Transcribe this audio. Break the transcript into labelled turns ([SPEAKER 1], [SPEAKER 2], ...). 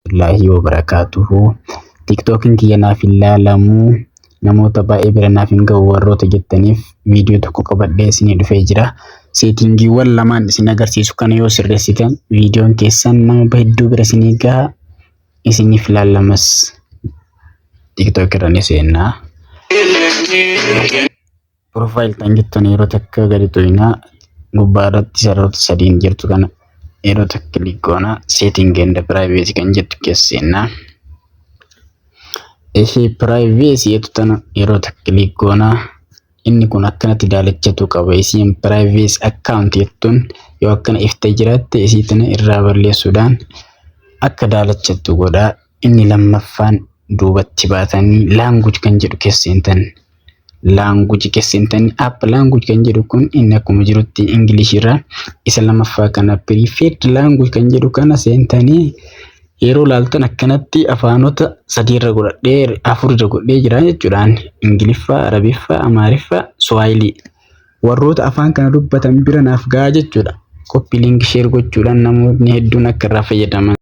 [SPEAKER 1] Warahmatullaahi wabarakaatuhu. TikTokiin kiyya naaf hin laalamu, namoota baay'ee bira naaf hin ga'u warroota jettaniif viidiyoo tokko qabadhee isinii dhufee jira. Settingiiwwan lamaan isin agarsiisu kana yoo sirreessitan, viidiyoon keessan nama hedduu bira isinii gaha, isiniif laalamas. TikTok irra ni seennaa. Profile kan jettan yeroo takka gadi tuqnaa, gubbaa irratti sararoota sadiin jirtu kana yeroo takka click goona, setting and privacy kan jettu keessa seennaa. Ishee privacy jettu tana yeroo takka click goona. Inni kun akkanatti daalachatu qaba. Isiin privacy account jettuun yoo akkana iftee jiraatte, isii tana irraa balleessuudhaan akka daalachattu godhaa. Inni lammaffaan duubatti baatanii language kan jedhu keessa seentan. Language keessa seentanii, app language kan jedhu kun inni akkuma jirutti English irraa, isa lammaffaa kana preferred language kan jedhu kana seentanii yeroo laaltan, akkanatti afaanota sadiirra godhadhee, afurra godhee jira jechuudhaan: Ingiliffaa, Arabiffaa, Amaariffaa, Suwaayilii. Warroota afaan kana dubbatan bira naaf gahaa jechuudha. Copy link, share gochuudhaan namoonni hedduun akka irraa fayyadaman.